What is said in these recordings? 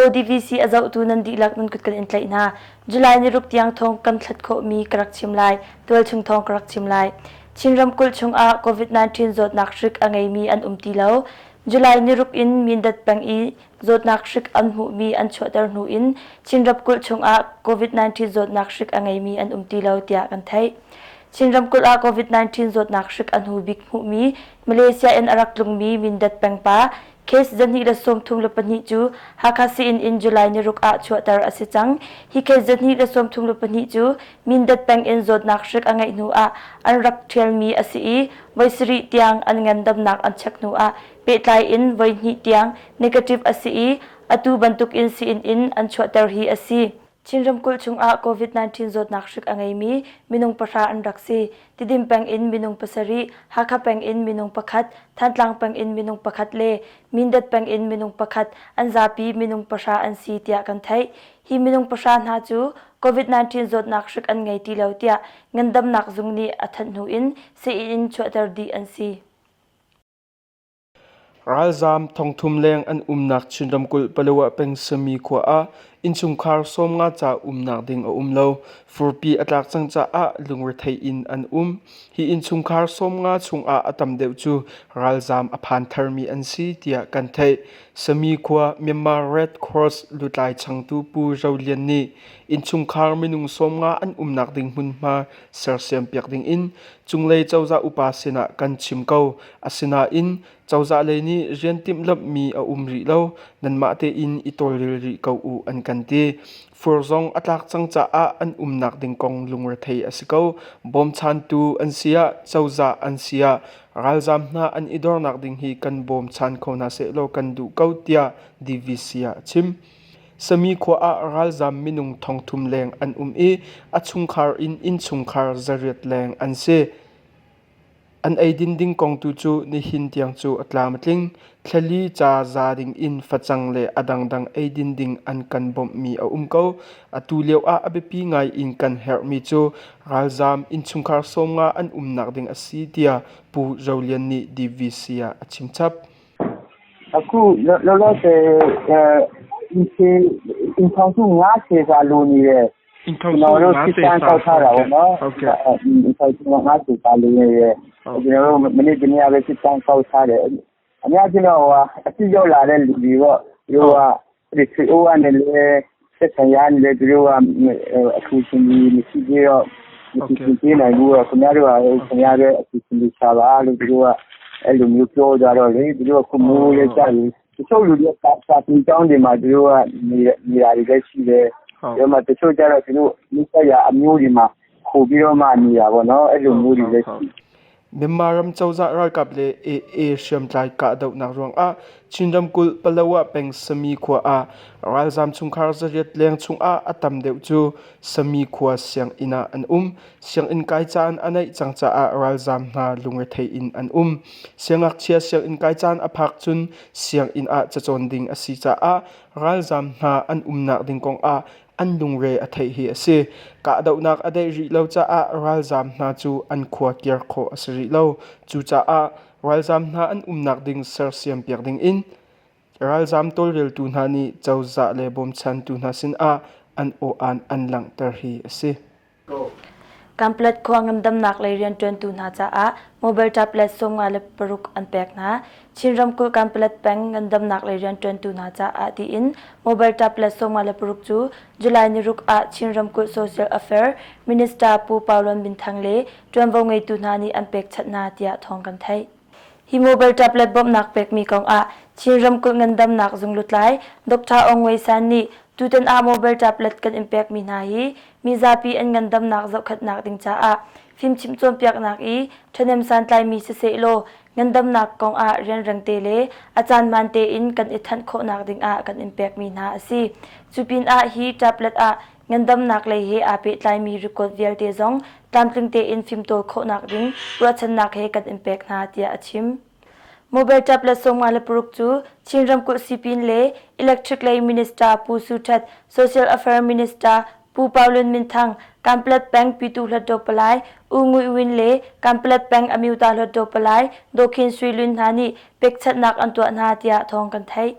Hello DVC a zohtu nan dihlak nan kut kan in tlaih hna. July ni ruk tiang thawng kan thlat khawhmi ka rak chim lai. Tualchung thawng ka rak chim lai. Chin ramkulh chungah COVID-19 zawtnak hrik a ngeimi an um ti lo. July ni ruk in Mindat peng i zawtnak hrik an hmuhmi an chuahter hnu in Chin ramkulh chungah COVID-19 zawtnak hrik a ngeimi an um ti lo tiah kan theih. Chin ramkulh ah COVID-19 zawtnak hrik a hnu bik hmuhmi Malaysia in a rak tlungmi Mindat peng pa case 232 cu Hakha sii-inn in July ni ruk ah chuahter a si cang. Hi case 232 cu Mindat peng in zawtnak hrik a ngeih hnu ah an rak ṭhialmi a si i voi sarih tiang an ngandamnak an check hnu ah pehtlai in voi hnih tiang negative a si i atu bantuk in sii-inn in an chuahter hi a si. Chin ramkulh chungah COVID-19 zawtnak hrik a ngeimi minung pahra an rak si. Tidim peng in minung pasarih, Hakha peng in minung pakhat, Thantlang peng in minung pakhat le Mindat peng in minung pakhat an zapi minung pahra an si tiah kan theih. Hi minung pahra hna cu COVID-19 zawtnak hrik an ngei ti lo tiah ngandamnak zung nih a thanh hnu in sii-inn in chuahter dih an si. Ralzaam thongthum leng an umnak Chin ramkulh Palawa peng Sami khua ah innchungkhar 50 ca umnak ding a um lo. Furpi a tlak cang caah lungrethei in an um. Hi innchungkhar 50 chungah a tam deuh cu ralzaam a phan tharmi an si tiah kan theih. Sami khua Myanmar Red Cross lutlai changtu Pu Ro Lian nih innchungkhar minung 50 an umnak ding hmunhma sersiampiak ding in cunglei cozah upa sinah kan chim ko. Asinain cozah lei nih rian timhlamhmi a um rih lo. Nanmah tein i tawlrel rih ko u an kan ti. Fur zong a tlak cang caah an umnak ding kong lungrethei a si ko. Bawmchantu an si ah, cozah an si ah ralzaam hna an i dornak ding hi kan bawmchan kho hna sehlaw kan duh ko tiah DVC ah a chim. Sami khua ah ralzaam minung thongthum leng an um i a chungkhar in innchungkhar 800 leng an si. An eidin ding kong tu cu nihin tiang cu a tlam a tling. Thlali ca za ding in facang le a dangdang eidin ding an kan bawmhmi a um ko. Atu lio ah a biapi ngai in kan herhmi cu ralzaam innchungkhar 50 an umnak ding a si tiah Pu Zo Lian nih DVC ah a chimchap. အခုလောလောဆယ်အိမ်ထောင်စု90စာလိုနေတယ် အိမ်ထောင် ကျွန် စု တော်တို့စစ် 90 တမ်း စာ ကောက်ထားတာ ဟုတ် ပေါ့နော် ဟုတ်ကဲ့ အိမ်ထောင်စု90စာလိုနေတယ်ကျွန်တော်တို့မနေ့တနေ့ကပဲစစ်တမ်းကောက်ထားတယ်အများကြီးတော့ဟိုအစ်ရောက်လာတဲ့လူတွေပေါ့သူတို့ကဒီဆွေအိုးကနေလေဆက်ဆံရနေလေသူတို့ကအထူးရှင်ကြီးမရှိသေးတော့မရှိသေးနိုင်ဘူးတော့ခင်ဗျားတို့ကခင်ဗျားတို့အထူးရှင်ကြီးချပါလို့သူတို့ကအဲ့လိုမျိုးပြောကြတော့လေသူတို့ကခုမိုးလေးကြပြီတချို့လူတွေကစာတင်ကျောင်းတွေမှာသူတို့ကနေနေတာတွေလည်းရှိတယ် ဟုတ် ဒီမှာတချို့ကျတော့သူတို့မိစ္ဆရာအမျိုးတွေမှာခိုပြီးတော့မှနေတာပေါ့နော်အဲ့လိုမျိုးတွေလည်းရှိ Myanmar ram cozah ralkap le AA hriamtlai kahdohnak ruangah Chin ramkulh Palawa peng Sami khua ah ralzaam chungkhar 800 leng chungah a tam deuh cu Sami khua sianginn ah an um. Sianginn kai caan a naih cang caah ralzaam hna lungrethei in an um. Siangngakchia sianginn kai caan a phak cun sianginn ah cacawn ding a si caah ralzaam hna an umnak ding kongah an lungre a theih hi a si. Kahdohnak a daih rih lo caah ralzaam hna cu an khua kir khawh a si rih lo. Cucaah ralzaam hna an umnak ding sersiampiak ding in ralzaam tawlreltu hna nih cozah le bawmchantu hna sinah an aw-aan an langhter hi a si. Kanpetlet khua ngandamnak lei rianṭuantu hna caah mobile tablet 56 an pek hna. Chin ramkulh Kanpetlet peng ngandamnak lei rianṭuantu hna caah tiin mobile tablet 56 cu July ni ruk ah Chin ramkulh Social Affairs Minister Pu Pau Lun Min Thang le ṭuanvo ngeitu hna nih an pekchanh hna tiah thawng kan theih. Hi mobile tablet bawmhnak pekmi kongah Chin ramkulh ngandamnak zung lutlai Dr. Aung Wei San nih tutan ah mobile tablet kan in pekmi hna hi mizapi an ngandamnak zohkhenhnak ding caah fimchimh cawnpiaknak i ṭhahnem santlaimi sisehlaw ngandamnak kongah rianrang te le a caan hmaan tein kan i thanh khawhnak dingah kan in pekmi hna a si. Cu pinah hi tablet ah Ngandamnak lei he aa pehtlaimi record vialte zong tlamtling tein fimtawl khawhnak ding ruahchannak he kan in pek hna tiah a chim. Mobile tablet 56 cu Chin ramkulh sipin le Electric lei Minister Pu Su That, Social Affairs Minister Pu Pau Lun Min Thang, Kanpetlet peng Pyituh Hluttaw Palai U Ngui Win le Kanpetlet peng Amyota Hluttaw Palai Daw Khin Sui Lun hna nih pekchanhnak an tuah hna tiah thawng kan theih.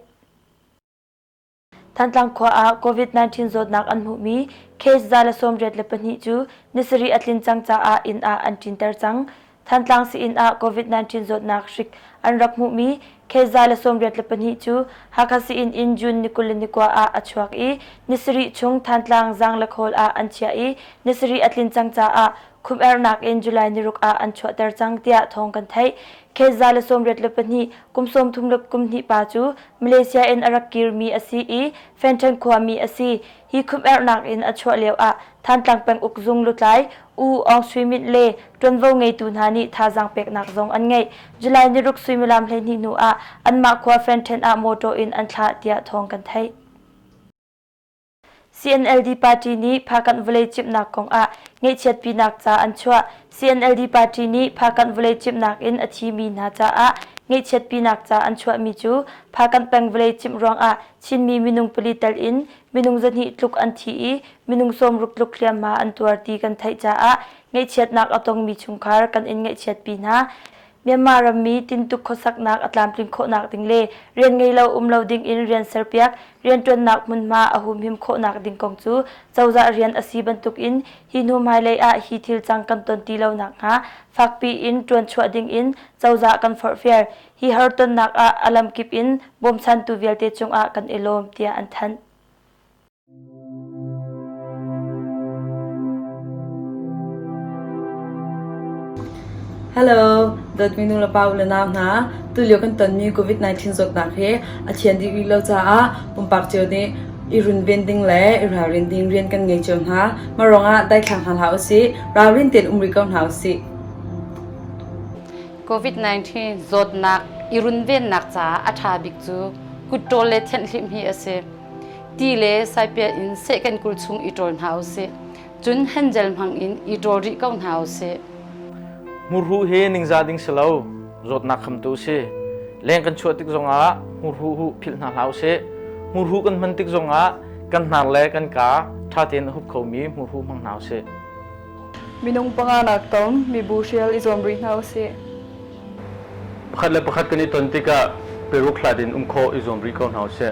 Thantlang khua ah COVID-19 zawtnak an hmuhmi case 182 cu ni sarih a tlin cang caah inn ah an ṭinter cang. Thantlang sii-inn ah COVID-19 zawtnak hrik an rak hmuhmi case 182 cu Hakha sii-inn in June ni 29 ah a chuak i ni sarih chung Thantlang zaanglekhawl ah an chiah i ni sarih a tlin cang caah khumernak in July ni ruk ah an chuahter cang tiah thawng kan theih. Case 182 kum 30 le kum hnih pa cu Malaysia in a rak kirmi a si i Fenton khuami a si. Hi khumernak in a chuah lio ah Thantlang penguk zung lutlai U Aung Sui Myint le ṭuanvo ngeitu hna nih thazaang peknak zong an ngeih. July ni ruk suimilam 12 hnu ah anmah khua Fenton ah mawṭaw in an thlah tiah thawng kan theih. CNLD party nih Phakanh vawlei cimhnak kong ah ngaihchiatpinak ca an chuah. CNLD party nih Phakanh vawlei cimhnak in a thimi hna caah ngaihchiatpinak ca an chuahmi cu Phakanh peng vawlei cimh ruangah Chinmi minung pali tel in minung 200 tluk an thi i minung 60 tluk hliamhma an tuar ti kan theih caah ngaihchiatnak a tongmi chungkhar kan in ngaihchiatpi hna. Myanmar rammi tintuk khuasaknak a tlamtlin khawhnak ding le rian ngei lo um lo ding in rian serpiak, rianṭuannak hmunhma a humhim khawhnak ding kong cu cozah rian a si bantukin hi hnu hmailei ah hi thil cang kan ton ti lo nakhnga fakpi in ṭuanchuah ding in cozah kan forhfial. Hi hartonnak ah a lamkip in bawmchantu vialte cungah kan i lawm tiah an thanh. Hello, dawtmi nu le pa u le nau hna. Tulio kan tonmi COVID-19 zawtnak hi a thian dih rih lo caah pumpak cio nih i runven ding le i ralrin ding rian kan ngei cio hna. Mah ruangah daithlang hna hlah usih. Ralrin tein um rih ko hna usih. COVID-19 zawtnak i runvennak caah a ṭha bik cu kut ṭawl le thianhhlimh hi a si. Ti le saipiat in seh kan kul chung i ṭawl hna usih. Cun handgel hmang in i ṭawl rih ko hna usih. Hmurhuh hi ningzah ding si lo, zawtnak khamtu si. Leng kan chuah tik zongah hmurhuh huh philh hna hlah usih. Hmurhuh kan hman tik zongah kan hnar le kan kaa ṭha tein a hup khomi hmurhuh hmang hna usih. Minung panga nak tom mibu hrial i zuam rih hna usih. Pakhat le pakhat kan i ton tikah peruk hlat in um khawh i zuam rih ko hna usih.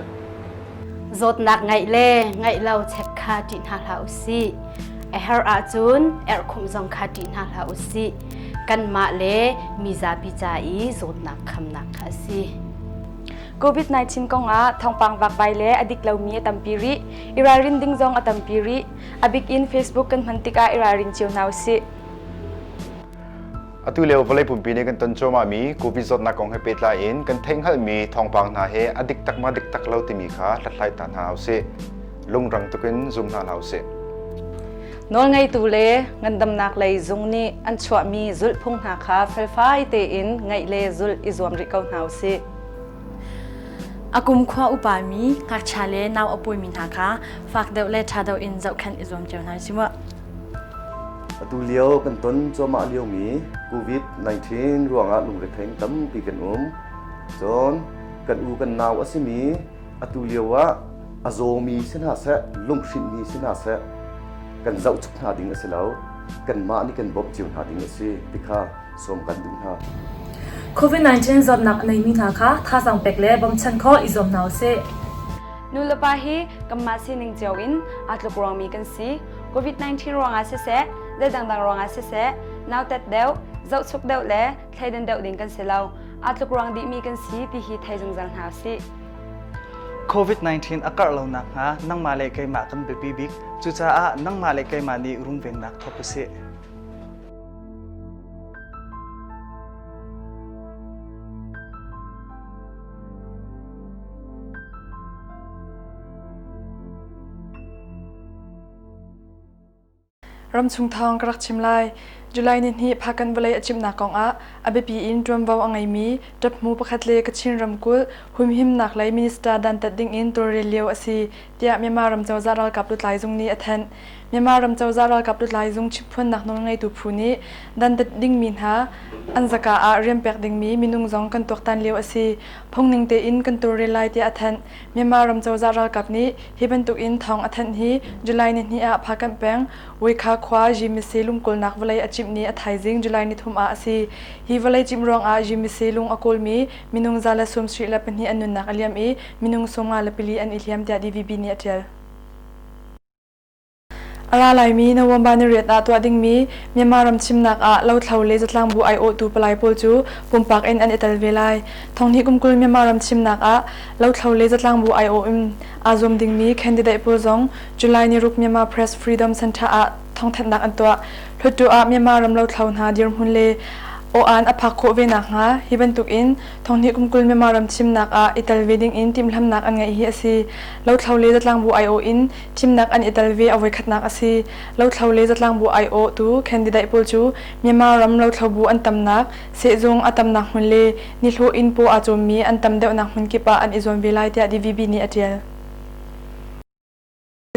Zawtnak ngeih le ngeih lo check kha ṭih hna hlah usih. A herh ahcun erhkhumh zong kha ṭih hna hlah usih. Kanmah le mi zapi ca i zawtnak khamnak kha a si. COVID-19 kongah thawngpang vakvai le a dik lomi a tampi rih. I ralrin ding zong a tampi rih. A bik in Facebook kan hman tikah i ralring cio hna usih. Atu lio vawlei pumpi nih kan ton cuahmahmi COVID zawtnak kong he pehtlai in kan theihhngalhmi thawngpang hna he a dik tak ma dik tak lo timi kha hlathlai ta hna usih. Lungrang tukin zum hna hlah usih. Nawlngeitu le ngandamnak lei zung nih an chuahmi zulhphung hna kha felfai tein ngaih le zulh i zuam rih ko hna usih. A kumkhua upami ngakchia le nau a pawimi hna kha fak deuh le ṭha deuh in zohkhenh i zuam cio hna usih mu. Atu lio kan ton cuahmah liomi COVID-19 ruangah lungrethei tampi kan um. Cun kan u kan nau a simi atu lio ah a zawmi si hna seh, lunghrinhmi si hna seh, kan zohchuk hna ding a si lo. Kanmah nih kan bawmh cio hna ding a si ti kha sawm kan duh hna. COVID-19 zawtnak a neimi hna kha thazaang pek le bawmchan khawh i zuam hna usih. Nulepa hi kanmah sining cio in aa tluk ruangmi kan si. COVID-19 ruangah siseh, zei dangdang ruangah siseh, nautat deuh, zohchuk deuh le thleidan deuh ding kan si lo. Aa tluk ruang dihmi kan si ti hi thei zungzal hna usih. COVID-19 a karh lo nakhnga nangmah le keimah kan biapi bik. Cucaah nangmah le keimah nih runvennak thawk usih. Ramchung thawng ka rak chim lai. July ni hnih Phakan vawlei a cimhnak kongah a biapi in ṭuanvo a ngeimi ṭaphmu pakhat le Kachin ramkulh humhimnak lei minister dantat dingin tawlrel lio a si, tiah Myanmar ram cozah ralkap lutlai zung nih a thanh. Myanmar ram cozah ralkap lutlai zung chimphuannak nawlngeitu phu nih dantat dingmi hna an zaka ah rian pek dingmi minung zong kan tuaktan lio a si. Phungning tein kan tawlrel lai tiah a thanh. Myanmar ram cozah ralkap nih hi bantukin thawng a thanh hi July ni hnih ah Phakanh peng Wekha khua Yimise lungkawlnak vawlei a cimh ni a thaizing July nithum ah a si. Hi vawlei cimh ruangah Yimise lung a kawlmi minung 172 an nunnak a liam i minung 54 an i hliam tiah DVB nih a ṭial. A ra laimi November niriat ah tuah dingmi Myanmar ram thimnak ah lothlo le zatlangbu aiawhtu palai pawl cu pumpak in an i tel ve lai. Thonghnih kum 20 Myanmar ram thimnak ah lothlo le zatlangbu aiawh in aa zuam dingmi candidate pawl zong July niruk Myanmar Press Freedom Center ah thawngthanhnak an tuah. Hluttaw ah Myanmar ram lothlo hna dirhmun le aw-aan a phak khawh ve nakhnga hi bantuk in thonghnih kum 20 Myanmar ram thimnak ah i tel ve ding in timhlamhnak an ngeih hi a si. Lothlo le zatlangbu aiawh in Thimnak an i tel ve a voikhatnak a si. Lothlo le zatlangbu aiawhtu candidate pawl cu Myanmar ram lothlo bu an tamnak, sehzung a tamnak hmun le nihlawh inn paw aa cawmmi an tam deuhnak hmun kip ah an i zuam ve lai tiah DVB nih a ṭial.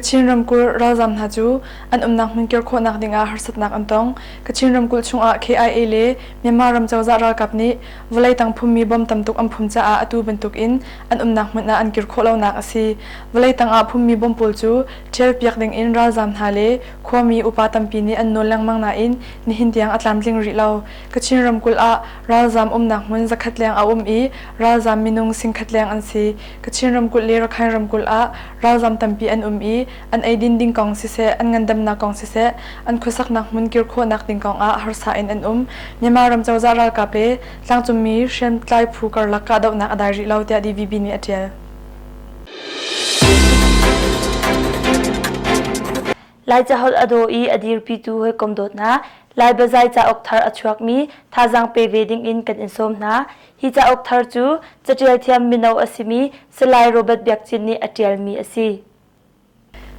Kachin ramkulh ralzaam hna cu an umnak hmun kir khawhnak dingah harsatnak an tong. Kachin ramkulh chungah KIA le Myanmar ram cozah ralkap nih vawlei tang phummi bom tamtuk an phum caah atu bantuk in an umnak hmun ah an kir khawh lonak a si. Vawlei tangah phummi bom pawl cu ṭhialpiak dingin ralzaam hna le khuami upa tampi nih an nawl lengmang nain nihin tiang a tlamtling rih lo. Kachin ramkulh ah ralzaam umnak hmun zakhat leng a um i ralzaam minung singkhat leng an si. Kachin ramkulh le Rakhine ramkulh ah ralzaam tampi an um i an eidin ding kong siseh, an ngandamnak kong siseh, an khuasaknak hmun kir khawhnak ding kong ah harsa in an um. Myanmar ram cozah ralkap le tlangcungmi hriamtlai phu karlak kahdohnak a dai rih lo tiah DVB nih a ṭial. Lai caholh a daw i a dirpitu hawikom dawt hna, Lai biazai cauk thar a chuakmi thazaang pe ve dingin kan in sawm hna. Hi cauk thar cu caṭial thiam mino a simi Salai Robert Biak Cin nih a ṭialmi a si.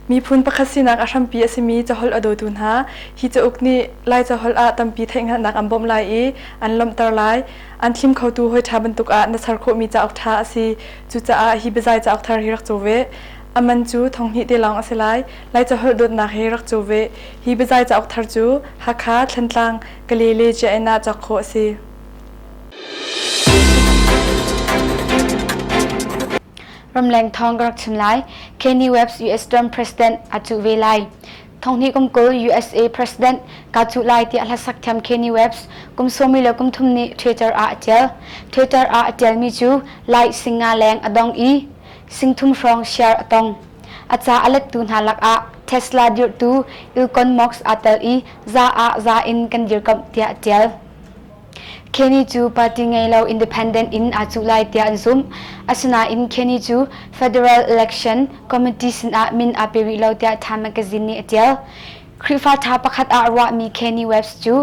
Miphun pakhat sinak a hrampi a simi caholh a dawtu hna, hi cauk nih Lai caholh ah tampi theihhngalhnak an bawmh lai i an lawmhter lai. An thlim khotu hawi ṭha bantuk ah na ser khawhmi cauk ṭha a si. Cucaah hi biazai cauk thar hi rak caw ve. A man cu thonghnih te lawng a si lai. Lai caholh dawtnak he rak caw ve. Hi biazai cauk thar cu Hakha, Thlantlang, Kale le Ciainn ah cawk khawh a si. Ramleng thawng ka rak chim lai. Kanye West US term president a cuh ve lai. Thonghnih kum 20 USA president kaa cuh lai tiah hlasak thiam Kanye West kum sawmi le kum thum nih Twitter ah a tial. Twitter ah a tialmi cu like singa leng a dong i singthum hrawng share a tong. A ca a lettu hna lakah Tesla dirhtu Elon Musk aa tel i za ah za in kan dirkamh tiah a tial. Kenny cu party ngei lo independent in aa cuh lai tiah an zumh. Asinain Kenny cu Federal Election Committee sinah min aa pe rih lo tiah Time magazine nih a ṭial. Khrihfa ṭha pakhat ah ruahmi Kenny West cu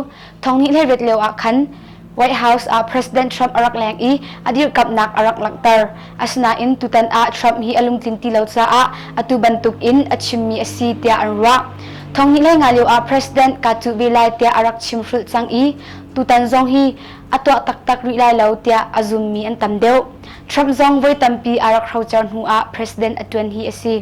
thonghnih hleiriat lio ah khan White House ah President Trump a rak leng i a dirhkamhnak a rak langhter. Asinain tutan ah Trump hi a lungtlin ti lo caah atu bantuk in a chimmi a si tiah an ruah. Thonghnih hleinga lio ah President kaa cuh ve lai tiah a rak chim hrulh cang i tutan zong hi a tuah taktak rih lai lo tiah a zummi an tam deuh. Trump zong voi tampi aa rak hrocer hnu ah President a ṭuan hi a si.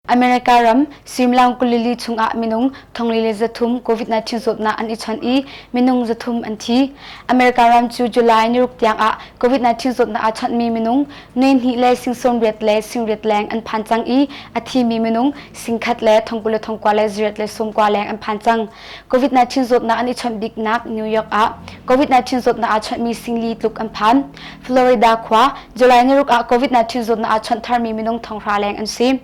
America ram suimilam 22 chungah minung 4,300 COVID-19 zawtnak an i chawnh i minung 300 an thi. America ram cu July niruk tiang ah COVID-19 zawtnak aa chawnhmi minung nuai hnih le sing sawmriat le singriat leng an phan cang i a thimi minung singkhat le thongkul le thongkua le zariat le sawmkua leng an phan cang. COVID-19 zawtnak an i chawnh biknak New York ah COVID-19 zawtnak aa chawnhmi singli tluk an phan. Florida khua July niruk ah COVID-19 zawtnak aa chawnh tharmi minung thonghra leng an si.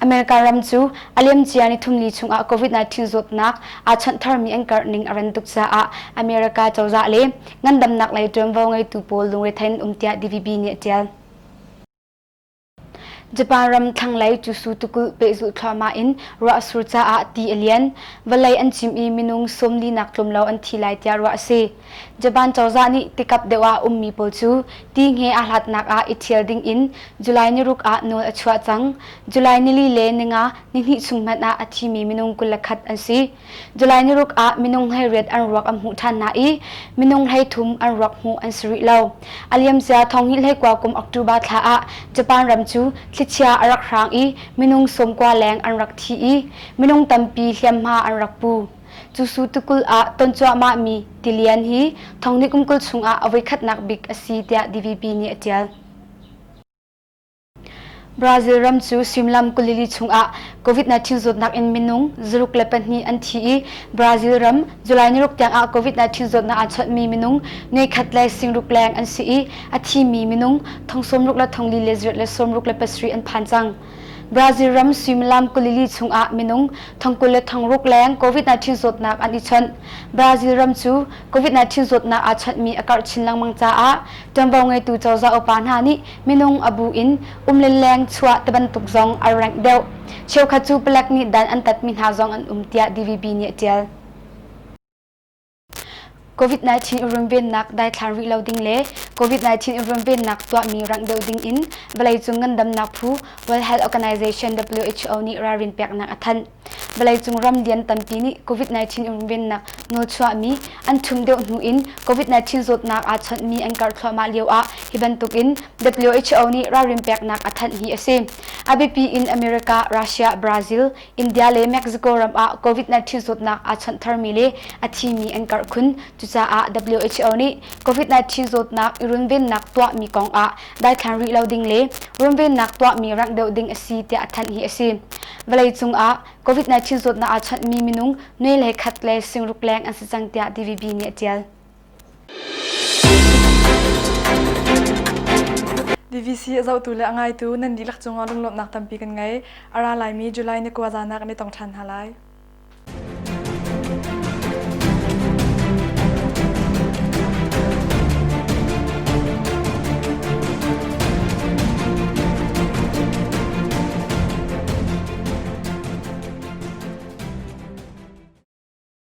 America ram cu a liamcia ni thumli chungah COVID-19 zawtnak aa chawnh tharmi an karh ning a ran tuk caah America cozah le ngandamnak lei ṭuanvo ngeitu pawl lungrethei an um tiah DVB nih a ṭial. Japan ram thlanglei Kyushu tukulh pehzulh thluahmah in ruah a sur caah ti a lian. Vawlei an cim i minung sawmlinak tlawm lo an thi lai tiah ruah a si. Japan cozah nih tikap deuh ah ummi pawl cu ti nge aa hlatnak ah i ṭhial ding in July niruk ah nawl a chuah cang. July nili le ninga nihnih chung hmanh ah a thimi minung 21 an si. July niruk ah minung 18 an ruak an hmuh ṭhan hna i minung 13 an ruak hmuh an si rih lo. A liamcia thonghnih hleikua kum October thla ah Japan ram cu thlichia a rak hrang i minung sawmkua leng an rak thi i minung tampi hliamhma an rak pu. Cusu tukulh ah ton cuahmahmi tilian hi thonghnih kum 20 chungah a voikhatnak bik a si tiah DVB nih a ṭial. Brazil ram cu suimilam 22 chungah COVID-19 zawtnak in minung 62 an thi i Brazil ram July ni ruk tiangah COVID-19 zawtnak aa chawnhmi minung nuai khat le singruk leng an si i a thimi minung thong sawmruk le thong li le ziriat le sawmruk le pasarih an phan cang. Brazil ram suimilam 22 chungah minung thong 20 le thong ruk leng COVID-19 zawtnak an i chawnh. Brazil ram cu COVID-19 zawtnak aa chawnhmi a karh chin lengmang caah ṭuanvo ngeitu cozah upa hna nih minung a bu in um le leng chuah tibantuk zong a rengh deuh. Cheukhat cu palek nih dan an tatmi hna zong an um tiah DVB nih a ṭial. COVID-19 i runvennak daithlan rih lo ding le COVID-19 i runvennak tuahmi rangh deuh ding in vawleicung ngandamnak phu World Health Organization WHO nih ralrin peknak a thanh. Vawleicung ram lian tampi nih COVID-19 i runvennak nawlchuahmi an ṭhumh deuh hnu in COVID-19 zawtnak aa chawnhmi an karh thluahmah lio ah hi bantuk in WHO nih ralrin peknak a thanh hi a si. A biapi in America, Russia, Brazil, India le Mexico ram ah COVID-19 zawtnak aa chawnh tharmi le a thimi an karh khun. Cucaah WHO nih COVID-19 zawtnak i runvennak tuahmi kong ah daithlan rih lo ding le runvennak tuahmi rangh deuh ding a si tiah a thanh hi a si. Vawleicung ah COVID-19 zawtnak aa chawnhmi minung nuai le khat le singruk leng an si cang tiah DVB nih a ṭial. DVC a zohtu le a ngaitu nan dihlak cungah lunglawmhnak tampi kan ngei. A ra laimi July ni kua zan ah kan i tong ṭhan hna lai.